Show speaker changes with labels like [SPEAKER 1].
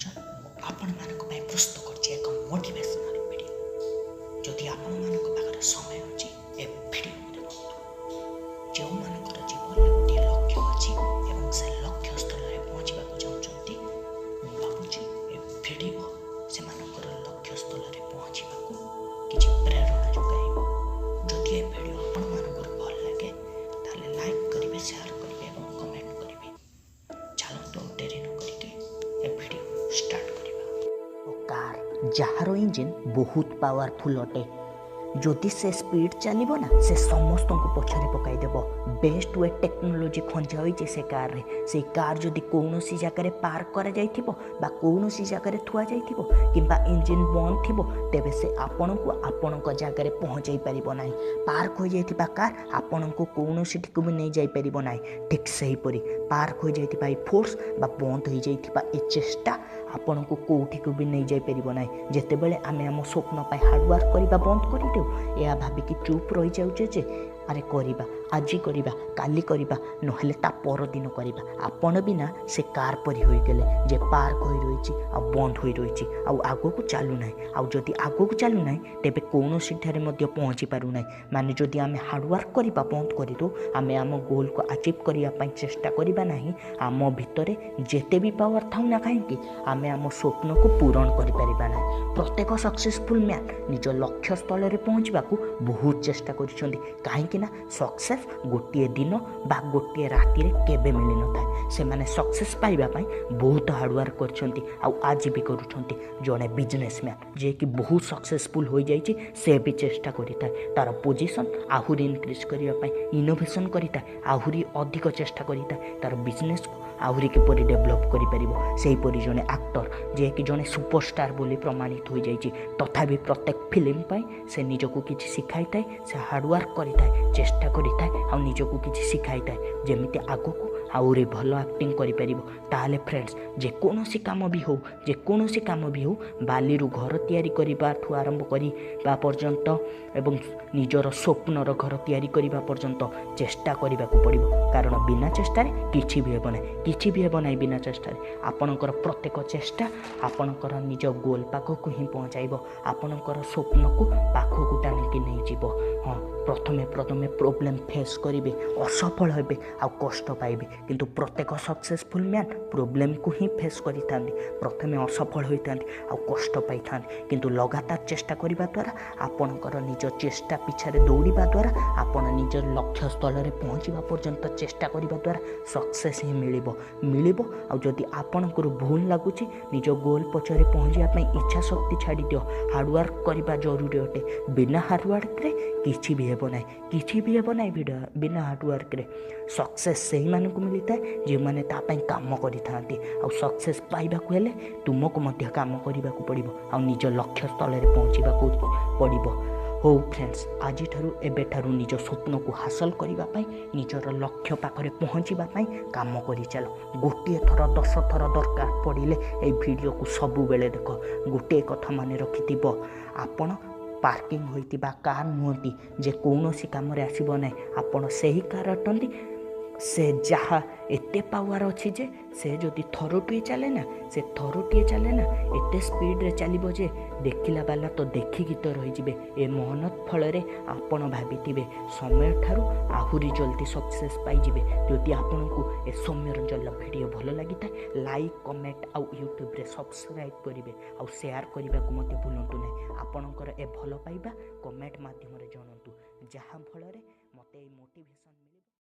[SPEAKER 1] ସୌମ୍ୟରଞ୍ଜନ। ମୁଁ ଆପଣମାନଙ୍କ ପାଇଁ ପ୍ରସ୍ତୁତ କରିଛି ଏକ ମୋଟିଭେସନାଲ ଭିଡ଼ିଓ। ଯଦି ଆପଣମାନଙ୍କ ପାଖରେ ସମୟ ଅଛି, ଏ ଭିଡ଼ିଓକୁ ଦେଖନ୍ତୁ। ଯେଉଁମାନଙ୍କର ଜୀବନରେ ଗୋଟିଏ ଲକ୍ଷ୍ୟ ଅଛି ଏବଂ ସେ ଲକ୍ଷ୍ୟ ସ୍ଥଳରେ ପହଞ୍ଚିବାକୁ ଚାହୁଁଛନ୍ତି, ମୁଁ ଭାବୁଛି ଏ ଭିଡ଼ିଓ ସେମାନଙ୍କର ଲକ୍ଷ୍ୟସ୍ଥଳରେ ପହଞ୍ଚିବାକୁ କିଛି ପ୍ରେରଣା ଯୋଗାଇବ। ଯଦି ଏ ଭିଡ଼ିଓ ଆପଣମାନଙ୍କର ଭଲ ଲାଗେ, ତାହେଲେ ଲାଇକ୍ କରିବେ, ସେୟାର କରିବେ ଏବଂ କମେଣ୍ଟ କରିବେ। ଚାଲନ୍ତୁ, ଆଉ ଡେରି ନ କରିକି ଏ ଭିଡ଼ିଓ ଷ୍ଟାର୍ଟ କରିବା।
[SPEAKER 2] କାର୍ ଯାହାର ଇଞ୍ଜିନ୍ ବହୁତ ପାୱାରଫୁଲ୍ ଅଟେ, ଯଦି ସେ ସ୍ପିଡ୍ ଚାଲିବ ନା, ସେ ସମସ୍ତଙ୍କୁ ପଛରେ ପକାଇଦେବ। ବେଷ୍ଟ we technology ଖଞ୍ଜା ହୋଇଛି ସେ କାର୍ରେ। ସେଇ କାର୍ ଯଦି କୌଣସି ଜାଗାରେ ପାର୍କ କରାଯାଇଥିବ ବା କୌଣସି ଜାଗାରେ ଥୁଆଯାଇଥିବ କିମ୍ବା ଇଞ୍ଜିନ୍ ବନ୍ଦ ଥିବ, ତେବେ ସେ ଆପଣଙ୍କୁ ଆପଣଙ୍କ ଜାଗାରେ ପହଞ୍ଚାଇ ପାରିବ ନାହିଁ। ପାର୍କ ହୋଇଯାଇଥିବା କାର୍ ଆପଣଙ୍କୁ କୌଣସିଠିକୁ ବି ନେଇଯାଇପାରିବ ନାହିଁ। ଠିକ୍ ସେହିପରି ପାର୍କ ହୋଇଯାଇଥିବା ଏ ଫୋର୍ସ ବା ବନ୍ଦ ହୋଇଯାଇଥିବା ଏ ଚେଷ୍ଟା ଆପଣଙ୍କୁ କେଉଁଠିକୁ ବି ନେଇଯାଇପାରିବ ନାହିଁ। ଯେତେବେଳେ ଆମେ ଆମ ସ୍ୱପ୍ନ ପାଇଁ ହାର୍ଡ଼ୱାର୍କ କରିବା ବନ୍ଦ କରିଦେଉ, ଏହା ଭାବିକି ଚୁପ୍ ରହିଯାଉଛେ ଯେ ଆରେ କରିବା, ଆଜି କରିବା, କାଲି କରିବା, ନହେଲେ ତା ପରଦିନ କରିବା, ଆପଣ ବି ନା ସେ କାର୍ ପରି ହୋଇଗଲେ ଯେ ପାର୍କ ହୋଇ ରହିଛି ଆଉ ବନ୍ଦ ହୋଇ ରହିଛି ଆଉ ଆଗକୁ ଚାଲୁନାହିଁ। ଆଉ ଯଦି ଆଗକୁ ଚାଲୁନାହିଁ, ତେବେ କୌଣସିଠାରେ ମଧ୍ୟ ପହଞ୍ଚି ପାରୁନାହିଁ। ମାନେ ଯଦି ଆମେ ହାର୍ଡ଼ୱାର୍କ କରିବା ବନ୍ଦ କରିଦେଉ, ଆମେ ଆମ ଗୋଲ୍କୁ ଆଚିଭ୍ କରିବା ପାଇଁ ଚେଷ୍ଟା କରିବା ନାହିଁ, ଆମ ଭିତରେ ଯେତେ ବି ପାୱାର ଥାଉ ନା କାହିଁକି, ଆମେ ଆମ ସ୍ୱପ୍ନକୁ ପୂରଣ କରିପାରିବା ନାହିଁ। ପ୍ରତ୍ୟେକ ସକ୍ସେସଫୁଲ୍ ମ୍ୟାନ୍ ନିଜ ଲକ୍ଷ୍ୟସ୍ଥଳରେ ପହଞ୍ଚିବାକୁ ବହୁତ ଚେଷ୍ଟା କରିଛନ୍ତି, କାହିଁକି ନା ସକ୍ସେସ୍ ଗୋଟିଏ ଦିନ ବା ଗୋଟିଏ ରାତିରେ କେବେ ମିଳିନଥାଏ। ସେମାନେ ସକ୍ସେସ୍ ପାଇବା ପାଇଁ ବହୁତ ହାର୍ଡ଼ୱାର୍କ କରିଛନ୍ତି ଆଉ ଆଜି ବି କରୁଛନ୍ତି। ଜଣେ ବିଜନେସମ୍ୟାନ୍ ଯିଏକି ବହୁତ ସକ୍ସେସଫୁଲ୍ ହୋଇଯାଇଛି, ସେ ବି ଚେଷ୍ଟା କରିଥାଏ ତା'ର ପୋଜିସନ୍ ଆହୁରି ଇନକ୍ରିଜ୍ କରିବା ପାଇଁ, ଇନୋଭେସନ୍ କରିଥାଏ, ଆହୁରି ଅଧିକ ଚେଷ୍ଟା କରିଥାଏ ତା'ର ବିଜନେସ୍କୁ ଆହୁରି କିପରି ଡେଭଲପ୍ କରିପାରିବ। ସେହିପରି ଜଣେ ଆକ୍ଟର ଯିଏକି ଜଣେ ସୁପରଷ୍ଟାର ବୋଲି ପ୍ରମାଣିତ ହୋଇଯାଇଛି, ତଥାପି ପ୍ରତ୍ୟେକ ଫିଲ୍ମ ପାଇଁ ସେ ନିଜକୁ କିଛି ଶିଖାଇଥାଏ। ସେ ହାର୍ଡ଼ୱାର୍କ କରିଥାଏ, ଚେଷ୍ଟା କରିଥାଏ ଆଉ ନିଜକୁ କିଛି ଶିଖାଇଥାଏ, ଯେମିତି ଆଗକୁ ଆହୁରି ଭଲ ଆକ୍ଟିଂ କରିପାରିବ। ତାହେଲେ ଫ୍ରେଣ୍ଡସ୍, ଯେକୌଣସି କାମ ବି ହେଉ, ଯେକୌଣସି କାମ ବି ହେଉ, ବାଲିରୁ ଘର ତିଆରି କରିବାଠୁ ଆରମ୍ଭ କରିବା ପର୍ଯ୍ୟନ୍ତ ଏବଂ ନିଜର ସ୍ୱପ୍ନର ଘର ତିଆରି କରିବା ପର୍ଯ୍ୟନ୍ତ ଚେଷ୍ଟା କରିବାକୁ ପଡ଼ିବ। କାରଣ ବିନା ଚେଷ୍ଟାରେ କିଛି ବି ହେବ ନାହିଁ, କିଛି ବି ହେବ ନାହିଁ ବିନା ଚେଷ୍ଟାରେ। ଆପଣଙ୍କର ପ୍ରତ୍ୟେକ ଚେଷ୍ଟା ଆପଣଙ୍କର ନିଜ ଗୋଲ୍ ପାଖକୁ ହିଁ ପହଞ୍ଚାଇବ, ଆପଣଙ୍କର ସ୍ୱପ୍ନକୁ ପାଖକୁ ଟାଣିକି ନେଇଯିବ। ହଁ, ପ୍ରଥମେ ପ୍ରଥମେ ପ୍ରୋବ୍ଲେମ୍ ଫେସ୍ କରିବେ, ଅସଫଳ ହେବେ ଆଉ କଷ୍ଟ ପାଇବେ। କିନ୍ତୁ ପ୍ରତ୍ୟେକ ସକ୍ସେସଫୁଲ୍ ମ୍ୟାନ୍ ପ୍ରୋବ୍ଲେମ୍କୁ ହିଁ ଫେସ୍ କରିଥାନ୍ତି। ପ୍ରଥମେ ଅସଫଳ ହୋଇଥାନ୍ତି ଆଉ କଷ୍ଟ ପାଇଥାନ୍ତି, କିନ୍ତୁ ଲଗାତାର ଚେଷ୍ଟା କରିବା ଦ୍ୱାରା, ଆପଣଙ୍କର ନିଜ ଚେଷ୍ଟା ପିଛାରେ ଦୌଡ଼ିବା ଦ୍ୱାରା, ଆପଣ ନିଜ ଲକ୍ଷ୍ୟସ୍ଥଳରେ ପହଞ୍ଚିବା ପର୍ଯ୍ୟନ୍ତ ଚେଷ୍ଟା କରିବା ଦ୍ୱାରା ସକ୍ସେସ୍ ହିଁ ମିଳିବ, ମିଳିବ। ଆଉ ଯଦି ଆପଣଙ୍କର ଭୁଲ ଲାଗୁଛି, ନିଜ ଗୋଲ୍ ପଛରେ ପହଞ୍ଚିବା ପାଇଁ ଇଚ୍ଛା ଶକ୍ତି ଛାଡ଼ିଦିଅ। ହାର୍ଡ଼ୱାର୍କ କରିବା ଜରୁରୀ ଅଟେ। ବିନା ହାର୍ଡ଼ୱାର୍କରେ କିଛି ବି ହେବ ନାହିଁ, କିଛି ବି ହେବ ନାହିଁ ବିନା ହାର୍ଡ଼ୱାର୍କରେ। ସକ୍ସେସ୍ ସେଇମାନଙ୍କୁ ମିଳିଥାଏ ଯେଉଁମାନେ ତା ପାଇଁ କାମ କରିଥାନ୍ତି। ଆଉ ସକ୍ସେସ୍ ପାଇବାକୁ ହେଲେ ତୁମକୁ ମଧ୍ୟ କାମ କରିବାକୁ ପଡ଼ିବ ଆଉ ନିଜ ଲକ୍ଷ୍ୟସ୍ଥଳରେ ପହଞ୍ଚିବାକୁ ପଡ଼ିବ। ହଉ ଫ୍ରେଣ୍ଡସ୍, ଆଜିଠାରୁ ଏବେଠାରୁ ନିଜ ସ୍ୱପ୍ନକୁ ହାସଲ କରିବା ପାଇଁ, ନିଜର ଲକ୍ଷ୍ୟ ପାଖରେ ପହଞ୍ଚିବା ପାଇଁ କାମ କରିଚାଲ। ଗୋଟିଏ ଥର, 10 ଥର ଦରକାର ପଡ଼ିଲେ ଏଇ ଭିଡ଼ିଓକୁ ସବୁବେଳେ ଦେଖ। ଗୋଟିଏ କଥା ମନେ ରଖିଥିବ, ଆପଣ ପାର୍କିଂ ହୋଇଥିବା କାର୍ ନୁହନ୍ତି ଯେ କୌଣସି କାମରେ ଆସିବ ନାହିଁ। ଆପଣ ସେହି କାର୍ ଅଟନ୍ତି ସେ ଯାହା ଏତେ ପାୱାର ଅଛି ଯେ ସେ ଯଦି ଥରୁଟିଏ ଚାଲେ ନା, ସେ ଥରୁଟିଏ ଚାଲେ ନା, ଏତେ ସ୍ପିଡ଼ରେ ଚାଲିବ ଯେ ଦେଖିଲା ବାଲା ତ ଦେଖିକି ତ ରହିଯିବେ। ଏ ମହନତ ଫଳରେ ଆପଣ ଭାବିଥିବେ ସମୟଠାରୁ ଆହୁରି ଜଲ୍ଦି ସକ୍ସେସ୍ ପାଇଯିବେ। ଯଦି ଆପଣଙ୍କୁ ଏ ସୌମ୍ୟରଞ୍ଜନର ଭିଡ଼ିଓ ଭଲ ଲାଗିଥାଏ, ଲାଇକ୍, କମେଣ୍ଟ ଆଉ ୟୁଟ୍ୟୁବରେ ସବସ୍କ୍ରାଇବ୍ କରିବେ ଆଉ ସେୟାର କରିବାକୁ ମଧ୍ୟ ଭୁଲନ୍ତୁ ନାହିଁ। ଆପଣଙ୍କର ଏ ଭଲ ପାଇବା କମେଣ୍ଟ ମାଧ୍ୟମରେ ଜଣାନ୍ତୁ, ଯାହାଫଳରେ ମୋତେ ଏଇ ମୋଟିଭେସନ୍ ମିଳିବ।